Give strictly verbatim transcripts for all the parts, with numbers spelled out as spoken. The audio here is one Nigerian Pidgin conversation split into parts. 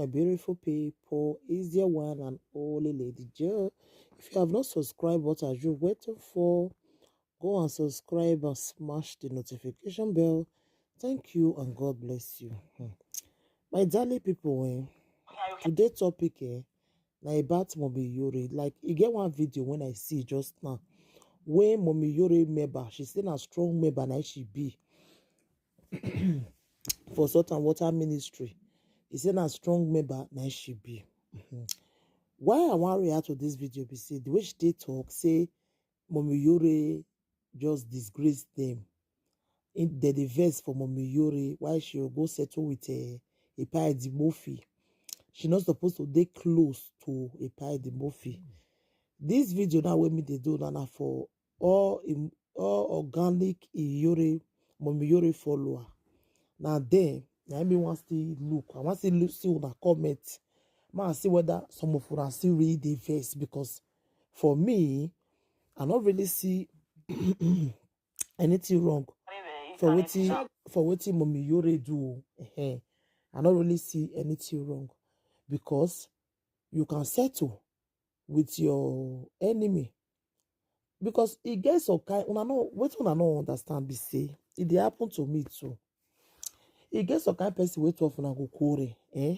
My beautiful people, is your one and only Lady Joe. If you have not subscribed, what are you waiting for? Go and subscribe and smash the notification bell. Thank you and God bless you. Hmm. My darling people, eh, today topic, eh, na about Mommy Yore. Like, you get one video when I see just now. When Mommy Yore member, she say na strong member na she be for Salt and Water Ministry. He say na strong member na she be. Mhm. Why I wan react to this video be say the way she dey talk say Mommy Yore just disgrace them. In, they dey vex for Mommy Yore why she go settle with uh, Epa Edimofi. She not supposed to dey close to Epa Edimofi. This video now wey me dey do na na for all im all organic Iyore Mommy Yore follower. Na there na me wan still look. I wan still look see una comment. Ma see whether some of una still read the verse because for me, I not really see anything wrong for wetin for wetin Mommy Yore do. Ehen. I not really see anything wrong because you can settle with your enemy because e get some kind una no wetin una no understand be say e dey happen to me too. E get some kind person wey two of una go quarrel, eh?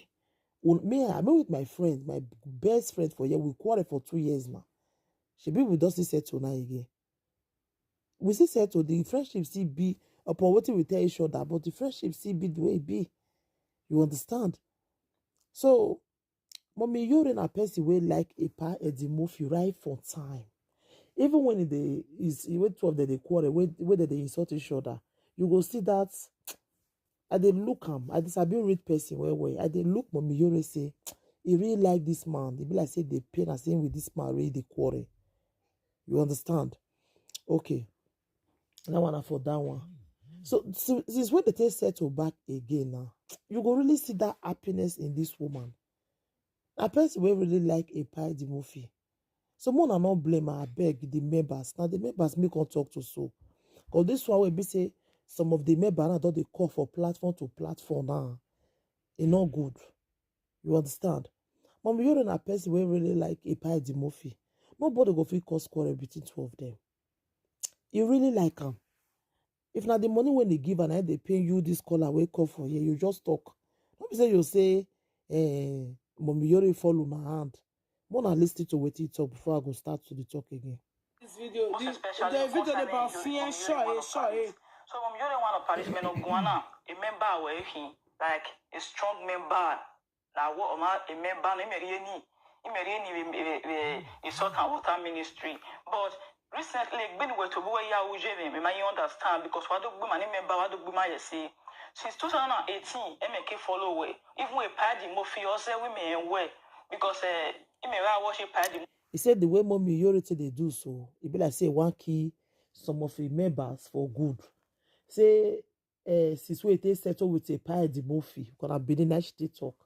Un- me I me with my friend, my best friend for here, we quarrel for two years now. Shebi we don still settle now again. We still settle, the friendship still be upon wetin we tell each other, but the friendship still be the way e be. You understand? So Mommy Yore na person wey like Epa Edimofi right from time. Even when e dey is when two of them dey quarrel, wey wey dem dey insult each other, you go see that I dey look am. I dey sabi read person well well. I dey look Mommy Yore say e really like this man. E be like say e dey pain as him with this man really dey quarrel. You understand? Okay. That one na for that one. So si- since when they take settle back again now, you go really see that happiness in this woman. A person wey really like Epa Edimofi. So more na no blame, I beg the members. Now the members make come talk to so. Because this one will be say some of the members now don dey call for platform to platform now. E no good. You understand? Mommy Yore na person wey really like Epa Edimofi. Nobody go fit cause quarrel between two of them. You really like am. If na the money wey dey give and I dey pay you this caller wey call for here, you just talk. No be say you say, eh, Mommy Yore follow na hand. More na listen to wetin you talk before I go start to dey talk again. This video, the, the video dey about fear, sure, eh, sure, eh. So Mommy Yore one of Paris men of Guana, a member where he like a strong member. Na wo ma a member no meri any, meri any we we we Salt and Water Ministry. But recently, been we to boy ya uje me me ma you understand because wa do gbe ma ni member wa do gbe ma ye say since two thousand and eighteen, M K follow we. Even we pay the mo fi o say we me we because eh me wa worship pay the He said the way Mommy Yore take dey do so, e be like say e wan kill some of him members for good. Say eh, since we take settle with Epa Edimofi, because na Benin na she take talk.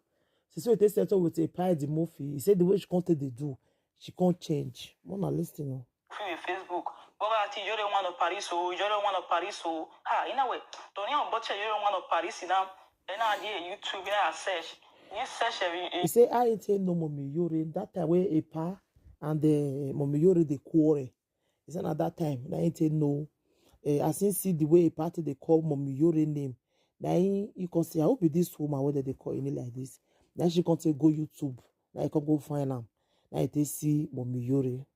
Since we take settle with Epa Edimofi, he said the way she come take dey do, she come change. More na listen o. Through Facebook. Bọ́lá àti ìjọ́rẹ̀ wọn lọ Paris o, ìjọ́rẹ̀ wọn lọ Paris o. Ha, iná wẹ̀, tòní àwọn bọ́tí ìjọ́rẹ̀ wọn lọ Paris náà. Ẹ náà di YouTube, ẹ náà search. You search every. He say I ain't take no Mommy Yore that time wey Epa and uh, Mommy Yore dey quarrel. He say na that time na him take know. Uh, as him see the way Epa take dey call Mommy Yore name, na him he come say, "I hope this woman wey dem dey call Ini like this." Na she come take go YouTube. Na he come go find am. Na he take see Mommy Yore.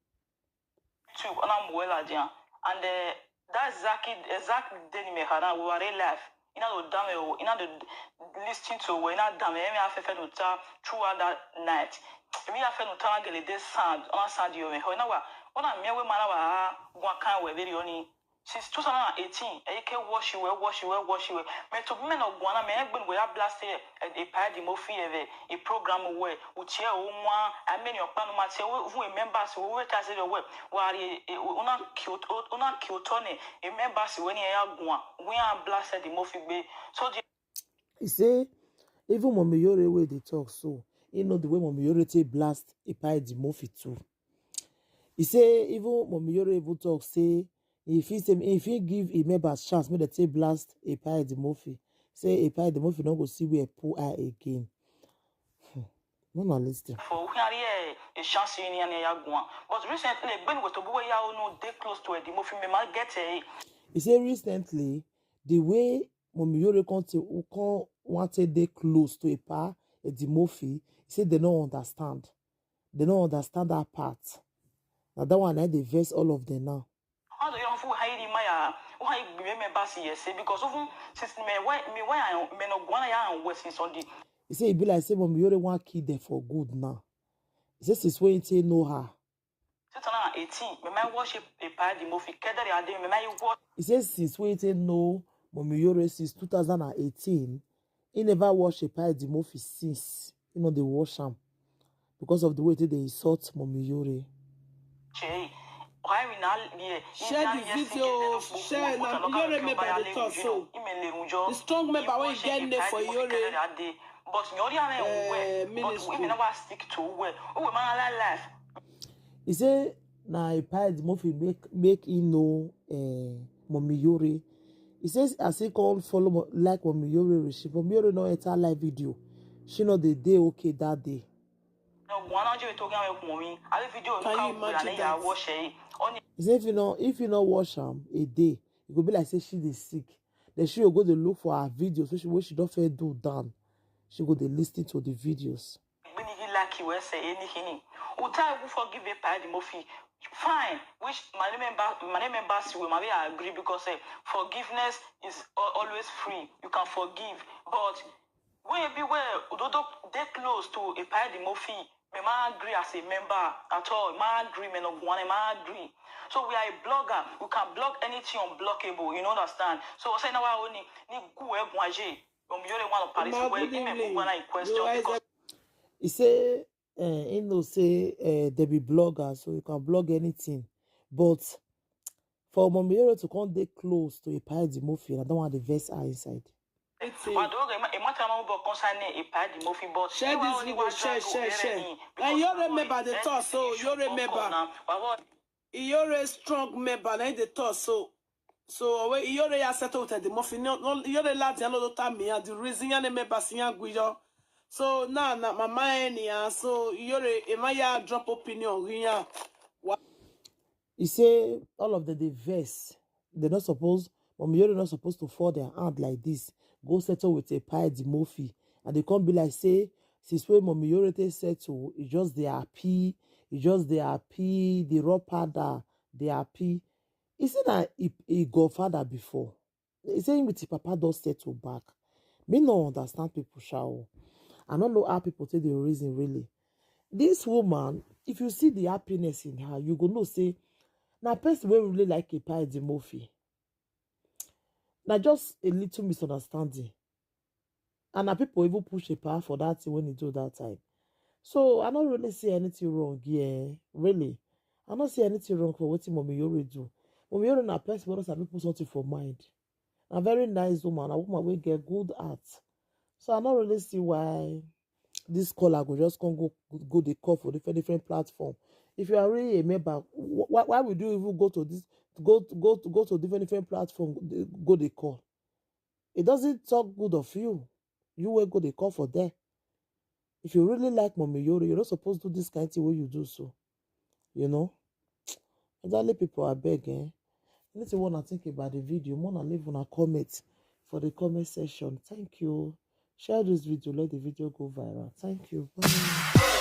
YouTube, ona muela dia. And uh, that Zaki, uh, Zaki Deni Mehana, we were in life. Ina do dame o, ina do listen to we, ina dame, emi afefe no ta throughout that night. Emi afe no ta na gele de sound, ona sound yo me ho, ina wa, ona me we mana wa gwa kan we very oni. Since two thousand and eighteen, e ke wash we, wash we, wash we. Me to me no gwa na me egbe we ya blast e, e pa di mo fi e ve, e program we, utie o nwa, a me ni okpa no ma tie, we, we members, we, we ta se we, wa ri, e, e, una ki o, una ki o to ne, e members we ni ya gwa, we a blast di mo fi gbe. So di He say, even Mommy Yore wey dey talk so, he know the way Mommy Yore take blast Epa Edimofi too. He say, even Mommy Yore even talk say, if he say, if he give him members chance, make dem take blast Epa Edimofi. Say Epa Edimofi no go see where pull eye again. Hmm. Mona, listen. For where are a chance in any aguan. But recently, when we to be where you know they close to Eddie Murphy, me might get a. He said recently, the way Mommy Yore come to come wanted they close to a pa Eddie Murphy, he said they don't understand. They don't understand that part. Now that one, eh, they verse all of them now. How do you know who hide in my uh, why me me bass yes because of since me why me why I me no guana ya and west in Sunday. He said he be like say Mommy Yore want kill them for good now. He said since when he say know her. Two thousand eighteen, me my worship a pa Eddie Murphy, Kedere Ade, me my worship. He said since when he say know Mommy Yore since two thousand eighteen, he never watch a pa Eddie Murphy since. You know they wash him because of the way they insult Mommy Yore. Che, why we now yeah, Share the videos, share now. You remember the thought so. The strong member when you get in there for Yore. But Yore are Eh, aware, but ministry. We never stick to where we man alive life. He say na a pa Eddie Murphy make make he know uh, Mommy Yore. He says as he come follow Mo- like Mommy Yore, she Mommy Yore no enter live video. She no dey dey okay that day. No, one hundred talking about mommy. I have video Can you come imagine and that? Watch it. Only He say if you no if you no watch am a day, e go be like say she dey sick. Then she go go dey look for her videos wey she wey she don first do down. She go dey listen to the videos. When he like you, say anything. Utai who forgive a pa Eddie Murphy. Fine, which my member, my members will maybe agree because uh, forgiveness is al- always free. You can forgive, but we be where Udodo they close to a pa Eddie Murphy. Me ma agree as a member at all. Ma agree, me no one, ma agree. So we are a blogger. We can blog anything unblockable. You know understand? So say now I only ni gu e gwaje. Um, you don't want to Paris Ma, where good he may evening. Move on a question Your eyes because are- He say uh, he know say uh, they be bloggers, so you can blog anything. But for Mommy Yore to come dey close to a pa Eddie Murphy, I don't want the verse her inside. It's a- Wadoga, a matter of concern a pa Eddie Murphy, but Share this video, share, share, share. And you remember the thought, so you remember. Iyore strong member na the thought so. So when Iyore ya settle with the Murphy, no, no, Iyore la the other time me and the reason ya remember siya guyo. So now na mama any ah, so Iyore emaya drop opinion here. He say all of them dey vex. They not supposed, Mommy Yore not supposed to fall their hand like this. Go settle with a pa Eddie Murphy. And they can't be like say, since when Mommy Yore take settle, it just they happy, it just they happy, the raw powder, they happy. He said that he, he godfather before. He say him with his papa don settle back. Me no understand people sha o. I no know how people take the reason really. This woman, if you see the happiness in her, you go know say na person wey really like a pa Eddie Murphy. Na just a little misunderstanding. And na people even push a pa for that thing when he do that time. So I don't really see anything wrong here, really. I don't see anything wrong for what Mommy Yore do. Mommy Yore na person wey sabi put something for mind. A very nice woman, a woman wey get good heart. So I don't really see why this caller go just come go go the call for different different platform. If you are really a member, wh- why, why would you even go to this go go go to different different platform go the call? It doesn't talk good of you. You will go the call for there. If you really like Mommy Yore, you're not supposed to do this kind of thing where you do so. You know? Elderly people are begging. Anything you want to think about the video, want to leave on a comment for the comment section. Thank you. Share this video, let the video go viral. Thank you. Bye.